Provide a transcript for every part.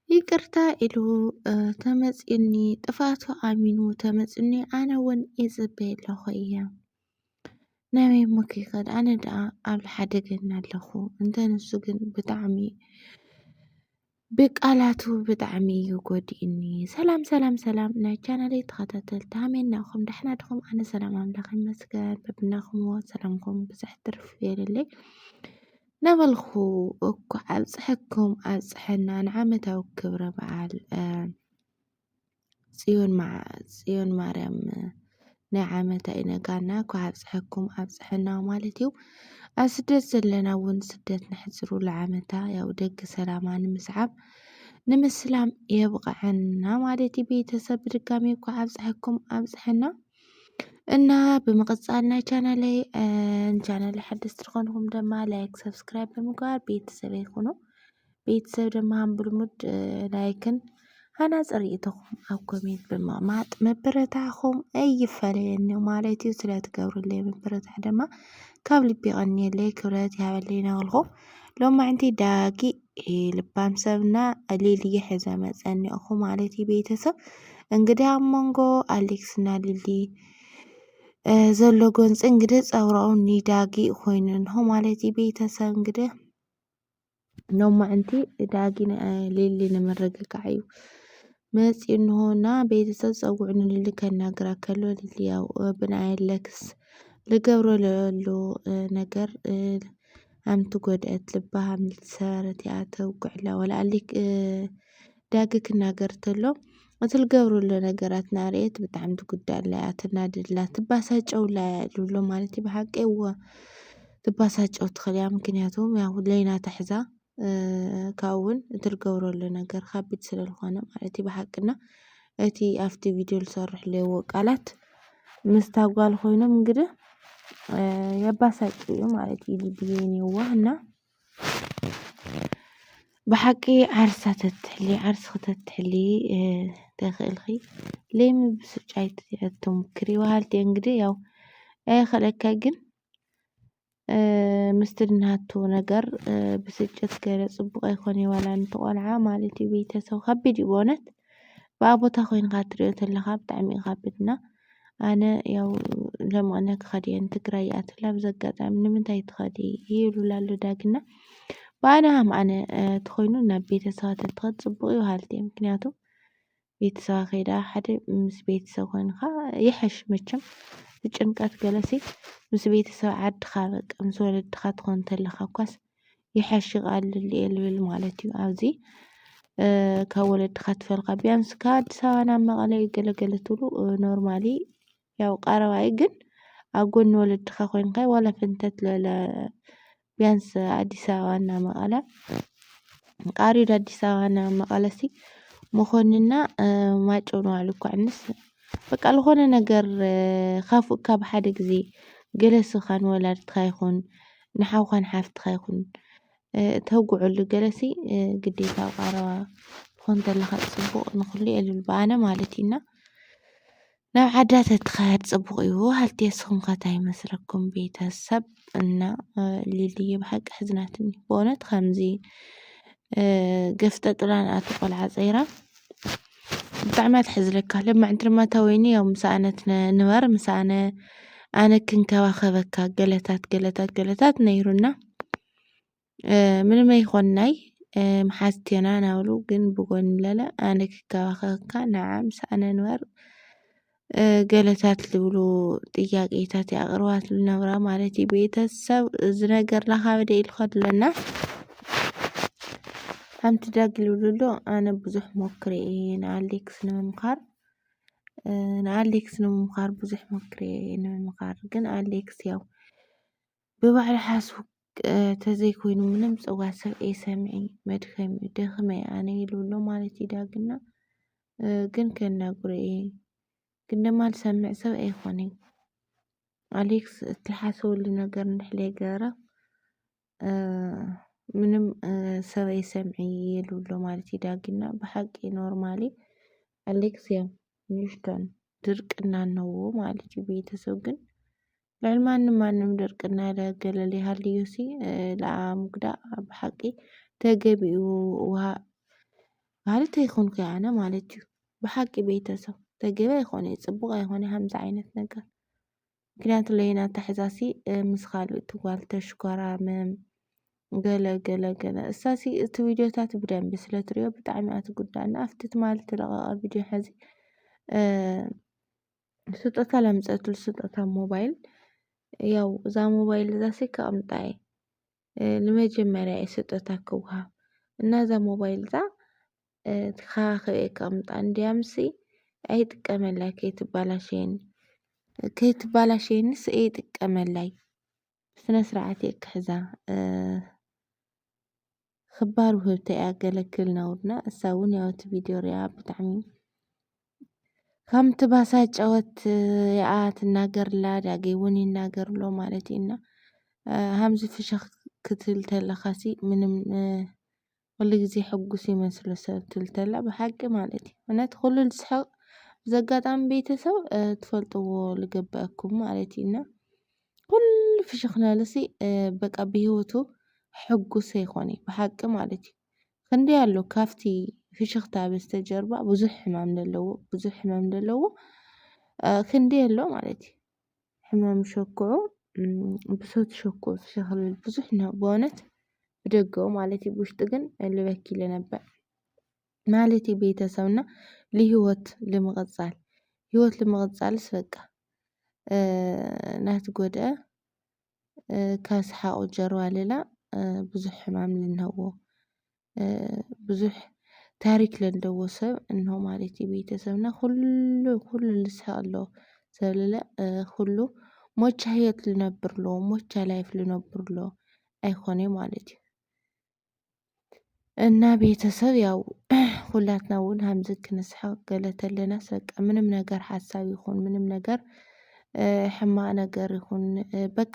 ይቅርታ ኢሉ ተመፅዩኒ፣ ጥፋቱ ኣሚኑ ተመፅዩኒ፣ ኣነ እውን ይፅበ ኣለኹ እየ። ናበይ እሞ ከይኸድ? ኣነ ደኣ ኣብ ሓደገና ኣለኹ። እንተ ንሱ ግን ብጣዕሚ ብቃላቱ ብጣዕሚ እዩ ጎዲእኒ። ሰላም ሰላም ሰላም ናይ ቻናለይ ተኸታተልቲ፣ ሃመይ እናኹም ደሕና ድኹም? ኣነ ሰላም ኣምላኽ ይመስገን። በብናኹምዎ ሰላምኩም ብዝሕ ትርፍ የለለይ። ነበልኩ እኳ ኣብፀሐኩም ኣብፀሐና ንዓመታዊ ክብረ በዓል ጽዮን ማዓ ጽዮን ማርያም ናይ ዓመታ ኢነጋና እኳ ኣብፀሐኩም ኣብፀሐና ማለት እዩ። ኣብ ስደት ዘለና እውን ስደት ነሕፅሩ ለዓመታ ያው ደግ ሰላማ ንምስዓብ ንምስላም የብቕዐና ማለት እዩ። ቤተሰብ ብድጋሚ እኳ ኣብፀሐኩም ኣብፀሐና። እና ብምቕጻል ናይ ቻናለይ ቻናለይ ሓደስቲ ዝኾንኹም ድማ ላይክ ሰብስክራይብ ብምግባር ቤተሰበይ ኩኑ። ቤተሰብ ድማ ከም ብልሙድ ላይክን ሃናፂ ርእይቶኹም ኣብ ኮሜንት ብምቕማጥ ምብርታዕኹም ኣይፈለየኒ ማለት እዩ። ስለ ትገብሩለይ ምብርታዕ ድማ ካብ ልቢ የቐንየለይ፣ ክብረት ይሃበለይ እናበልኩ ሎማዕንቲ ዳጊ ልባም ሰብና ሊልየ ሒዘ መፀኒኹ ማለት እዩ ቤተሰብ። እንግዲህ ኣብ መንጎ ኣሌክስና ሊሊ ዘሎ ጎንፂ እንግዲህ ፀውራኡ ንዳጊ ኮይኑ እንሆ ማለት እዩ ቤተሰብ። እንግዲህ ሎማዕንቲ ዳጊ ሊሊ ንምርግጋዕ እዩ መፂኡ እንሆ እና ቤተሰብ ፀውዑ ንሊሊ ከናግራ ከሎ ሊሊ ያው ብናይ ኣሌክስ ልገብሮ ለሎ ነገር ኣምቲ ጎድአት ልባ ሃምልቲ ሰበረት እያ ተውግዕላ ወላ ኣሊክ ዳጊ ክናገር ተሎ እቲ ልገብሮ ሎ ነገራት ናርኤት ብጣዕሚ ትጉዳላ እያ ትናድድላ ትባሳጨውላ እያ ልብሎ ማለት እዩ። ብሓቂ እወ ትባሳጨው ትኽእል እያ። ምክንያቱ ያው ለይና ተሕዛ ካብኡ እውን እቲ ልገብሮ ሎ ነገር ከቢድ ስለ ዝኾነ ማለት እዩ። ብሓቅና እቲ ኣብቲ ቪድዮ ዝሰርሕ ለዎ ቃላት ምስታ ጓል ኮይኖም እንግዲህ የባሳጭ እዩ ማለት እዩ። ልብዬን የዋህ እና ብሓቂ ዓርሳ ተትሕሊ ዓርሲ ክተትሕሊ ተኽእልኺ ለይሚ ብስጫይት ትሙክሪ በሃልቲ እንግዲህ ያው ኣይኽእለካ ግን ምስቲ ድናቱ ነገር ብስጭት ገለ ፅቡቅ ኣይኮነ ዋላ ንትቆልዓ ማለት እዩ። ቤተሰብ ከቢድ እዩ በእውነት ብኣ ቦታ ኮይንካ ትሪኦ ተለካ ብጣዕሚ እዩ ከብድ እና ኣነ ያው ለመቕነ ክኸድ እየ ንትግራይ ይኣትላ ብዚ ኣጋጣሚ ንምንታይ ትኸዲ ይብሉላ ኣሎ ዳግና ብኣነ ሃም ኣነ ተኮይኑ ናብ ቤተሰባ ተትኸድ ፅቡቅ እዩ በሃልቲ እየ። ምክንያቱ ቤተሰባ ከይዳ ሓደ ምስ ቤተሰብ ኮይንካ ይሐሽ መቸም እቲ ጭንቀት ገለሲ ምስ ቤተሰብ ዓድኻ በቃ ምስ ወለድኻ ትኾን ተለኻ እኳስ ይሐሽ ይቃልል እየ ልብል ማለት እዩ። ኣብዚ ካብ ወለድኻ ትፈልካ ቢያንስ ካብ ኣዲስ ኣበባ ናብ መቐለ ገለገለ ትብሉ ኖርማሊ ያው ቀረባ እዩ ግን ኣብ ጎኒ ወለድኻ ኮይንካ ዋላ ፍንተት ለለ ቢያንስ ኣዲስ ኣበባ እና መቐለ ቃሪድ ኣዲስ ኣበባ እና መቐለሲ መኮንና ማጨው ንባዕሉ እኳ ዕንስ በቃ ዝኾነ ነገር ካፉእካ ብሓደ ግዜ ገለስኻ ንወላድትኻ ይኹን ንሓውካ ንሓፍትኻ ይኹን ተጉዕሉ ገለሲ ግዴታ ኣብ ቀረባ ትኾን ተለኻ ፅቡቕ ንክሉ የልብል ብኣነ ማለት እዩ እና ናብ ዓዳ ተትኸድ ፅቡቕ እዩ። ሃልቲ የስኹም ከታይ መስረኩም ቤተሰብ እና ሊልየ ብሓቂ ሕዝናትኒ በእውነት ከምዚ ገፍጠጥላን ኣቲ ቆልዓ ፀይራ ብጣዕሚ ኣትሕዝለካ ለማዕንቲ ድማ ተወይኒ ያው ምሳኣነት ንበር ምሳኣነ ኣነ ክንከባኸበካ ገለታት ገለታት ገለታት ነይሩና ምንም ኣይኾንናይ ምሓዝቴና ናብሉ ግን ብጎን ለለ ኣነ ክከባኸበካ ንዓ ምሳኣነ ንበር ገለታት ልብሉ ጥያቄታት የኣቕርባትሉ ነብራ ማለት እዩ። ቤተሰብ እዚ ነገር ላኻበደ ኢልኸ ኣለና ሓንቲ ዳግ ልብሉ ኣሎ ኣነ ብዙሕ ሞክረ እየ ንኣሌክስ ንምምኻር ንኣሌክስ ንምምኻር ብዙሕ ሞክረ እየ ንምምኻር ግን ኣሌክስ ያው ብባዕሉ ሓስቡ ተዘይኮይኑ ምንም ፅዋ ሰብ እየ ሰምዒ መድከሚ ደኽመ ኣነ ይልብሎ ማለት እዩ ዳግና ግን ከናግሮ እየ ግን ድማ ዝሰምዕ ሰብ ኣይኮነይ። ኣሌክስ እትሓሰበሉ ነገር እንድሕር ዘይገበረ ምንም ሰብ ኣይሰምዕ እየ ልብሎ ማለት እዩ ዳጊና ብሓቂ ኖርማሊ ኣሌክስ እዮም ንእሽቶን ድርቅና እነዎ ማለት እዩ ቤተሰብ ግን ልዕሊ ማንም ማንም ድርቅና ገለል ይሃልዮ ሲ ለኣ ምጉዳእ ብሓቂ ተገቢኡ ውሃ በሃሊ ተይኮንኩ ኣነ ማለት እዩ። ብሓቂ ቤተሰብ ተገቢ ኣይኮነ፣ ጽቡቕ ኣይኮነ ከምዚ ዓይነት ነገር። ምክንያቱ ለይና ኣታሕዛሲ ምስ ካልእ ትጓል ተሽኮራምም ገለ ገለ ገለ። እሳሲ እቲ ቪዲዮታት ብደንቢ ስለ ትሪኦ ብጣዕሚ እያ ትጉዳእ። እና ኣብቲ ትማሊ ትለቐቐ ቪዲዮ ሕዚ ስጦታ ለምፀትሉ ስጦታ ሞባይል፣ ያው እዛ ሞባይል እዛ ሲ ከቕምጣ እየ። ንመጀመርያ እየ ስጦታ ክውሃብ። እና እዛ ሞባይል እዛ ትኻኽበ እየ ከቕምጣ። እንዲያምሲ ኣይጥቀመላይ ከይትባላሸየኒ። ከይትባላሸየኒስ እየ ይጥቀመላይ። ብስነ ስርዓት እየ ክሕዛ። ክባር ውህብተ እያ ገለክል ነውርና። እሳ እውን ያው እቲ ቪድዮ ሪኣ ብጣዕሚ ከምቲ ባሳ ጨወት እያ ትናገርላ፣ ዳጌ እውን ይናገርሎ ማለት እዩ። እና ከምዚ ፍሽኽ ክትብል ተለኻሲ ምንም ኩሉ ግዜ ሕጉስ ይመስሎ ሰብ ትብል ተላ ብሓቂ ማለት እዩ። እውነት ኩሉ ዝስሕቕ ብዘጋጣሚ ቤተሰብ ትፈልጥዎ ልገበአኩም ማለት እዩ። እና ኩሉ ፍሽኽ ናለሲ በቃ ብህይወቱ ሕጉስ ኣይኮነ ብሓቂ ማለት እዩ። ክንደይ ኣሎ ካብቲ ፍሽኽታ በስተጀርባ ብዙሕ ሕማም ዘለዎ፣ ብዙሕ ሕማም ዘለዎ ክንደይ ኣሎ ማለት እዩ። ሕማም ሸክዑ ብሶት ሸክዑ ፍሽኽ ልብል ብዙሕ ነ በእውነት ብደገው ማለት እዩ። ብውሽጢ ግን ልበኪ ልነበር ማለት እዩ። ቤተሰብና ልህይወት ልምቕጻል ህይወት ልምቕጻልስ በቃ ናትጎድአ ካብ ሰሓቑ ጀርባ ሌላ ብዙሕ ሕማም ልንሀዎ ብዙሕ ታሪክ ለለዎ ሰብ እንሆ ማለት እዩ። ቤተሰብና ኩሉ ኩሉ ልስሕቕ ኣሎ ሰብ ልለ ኩሉ ሞቻ ህይወት ልነብር ኣሎ ሞቻ ላይፍ ልነብር ኣሎ ኣይኮነ ማለት እዩ። እና ቤተሰብ ያው ሁላትና እውን ሀምዚ ክንስሐቅ ገለ ተለናስ በቃ ምንም ነገር ሀሳብ ይኹን ምንም ነገር ሕማቅ ነገር ይኹን በቃ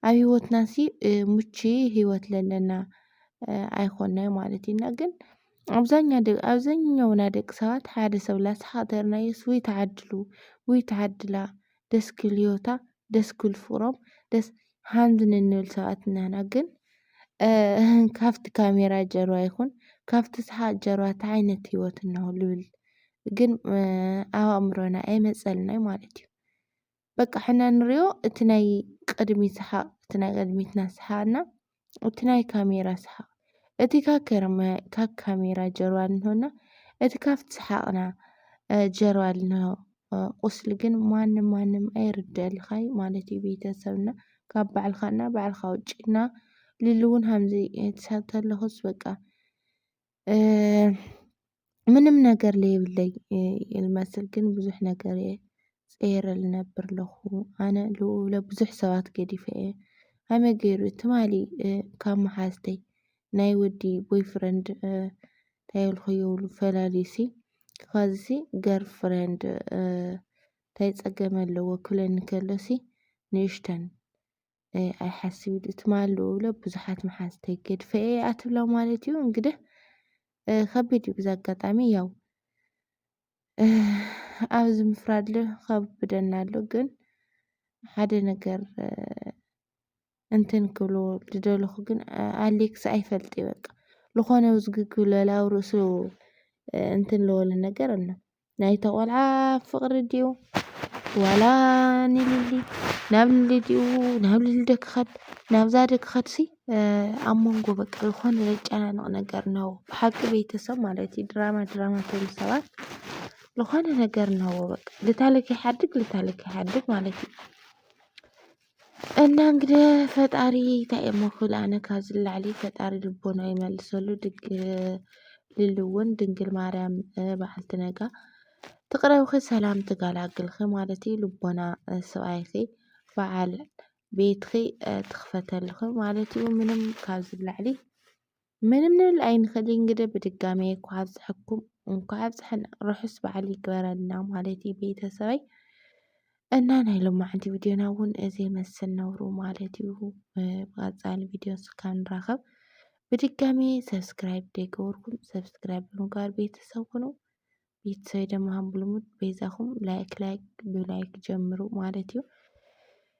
ኣብ ህይወትናሲ ምቺ ህይወት ለለና ኣይኮናይ ማለት እዩ። እና ግን ኣብዛኛ ደ ኣብዛኛውና ደቂ ሰባት ሓደ ሰብ ላስሓቅ ተርናዮስ ውይ ተዓድሉ ውይ ተዓድላ ደስ ክብል ህይወታ ደስ ክብል ፍቅሮም ደስ ሓንዝን እንብል ሰባት እናና ግን ካብቲ ካሜራ ጀርባ ይኹን ካብቲ ሰሓቅ ጀርባ እንታይ ዓይነት ህይወት እነሆ ልብል ግን ኣብ ኣእምሮና ኣይመፀልናይ ማለት እዩ። በቃ ሕና ንሪኦ እቲ ናይ ቅድሚት ሰሓቅ እቲ ናይ ቅድሚትና ሰሓቅና እቲ ናይ ካሜራ ሰሓቅ እቲ ካብ ካሜራ ጀርባ እንሆና እቲ ካብቲ ሰሓቅና ጀርባ ልንሆ ቁስሊ ግን ማንም ማንም ኣይርደልኻይ ማለት እዩ። ቤተሰብና ካብ ባዕልኻና ባዕልኻ ውጭና ልልውን ሃምዚ ተሳተለኹስ በቃ ምንም ነገር ለየብለይ ይልመስል ግን ብዙሕ ነገር እየ ፀየረ ልነብር ኣለኹ። ኣነ ልኡለ ብዙሕ ሰባት ገዲፈ እየ ሃመ ገይሩ ትማሊ ካብ መሓዝተይ ናይ ወዲ ቦይፍረንድ እንታይ ኢልኩ የብሉ ፈላልዩሲ ኻዚሲ ገርፍረንድ እንታይ ፀገም ኣለዎ ክብለኒ ከሎሲ ንእሽተን ኣይሓስብ ኢሉ ትማሊ ብለ ብዙሓት መሓዝተይ ገድፈ እየ ኣትብላ ማለት እዩ። እንግዲህ ከቢድ እዩ። ብዛ ኣጋጣሚ ያው ኣብዚ ምፍራድ ከብደና ኣሎ ግን ሓደ ነገር እንትን ክብሎ ዝደለኹ ግን ኣሌክስ ኣይፈልጥ እዩ በቃ ልኾነ ውዝግግ ክብለላ ኣብ ርእሱ እንትን ለወለ ነገር ኣሎ ናይታ ቆልዓ ፍቕሪ ድዩ ዋላ ንልሊ ናብ ልሊ ድዩ ናብ ልሊ ደክኸድ ናብዛ ደክኸድሲ ኣብ መንጎ በቃ ዝኾነ ዘጨናንቕ ነገር ነው ብሓቂ ቤተሰብ ማለት እዩ ድራማ ድራማ ትብል ሰባት ዝኾነ ነገር ነው በቃ ልታለክ ይሓድግ ልታለክ ይሓድግ ማለት እዩ። እና እንግዲህ ፈጣሪ እንታይ እሞ ክብል ኣነ ካብዚ ንላዕሊ ፈጣሪ ልቦና ይመልሰሉ ድግ ልልውን ድንግል ማርያም በዓልቲ ነጋ ትቕረብኺ ሰላም ትጋላግልኺ ማለት እዩ። ልቦና ስብኣይኺ በዓል ቤትኺ ትኽፈተልኺ ማለት እዩ። ምንም ካብዚ ንላዕሊ ምንም ንብል ኣይንኽእል እንግዲህ ብድጋሜ እንኳዕ ኣብፀሐኩም እንኳዕ ኣብፀሐና ርሑስ በዓል ይግበረልና ማለት እዩ ቤተሰበይ። እና ናይ ሎማዓንቲ ቪድዮና እውን እዚ ይመስል ነብሩ ማለት እዩ። ብቐፃሊ ቪድዮ እስካብ ንራኸብ ብድጋሜ ሰብስክራይብ ዘይገበርኩም ሰብስክራይብ ብምግባር ቤተሰብ ኩኑ። ቤተሰበይ ድማ ከም ብልሙድ በይዛኹም ላይክ ላይክ ብላይክ ጀምሩ ማለት እዩ።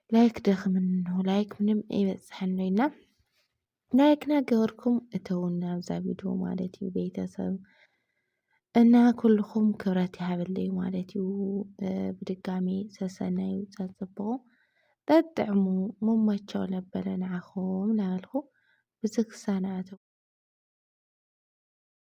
ላይክ ደኽምን እንሆ ላይክ ምንም ኣይበፅሐን ኢና ላይክ ናገበርኩም እተውና ኣብዛ ቪድዮ ማለት እዩ ቤተሰብ። እና ኩልኹም ክብረት ይሃበለይ ማለት እዩ። ብድጋሚ ሰሰናዩ ጸጽብቑ ጠጥዕሙ መመቸው ለበለ ንዓኹም እናበልኩ ብዝክሳናቱ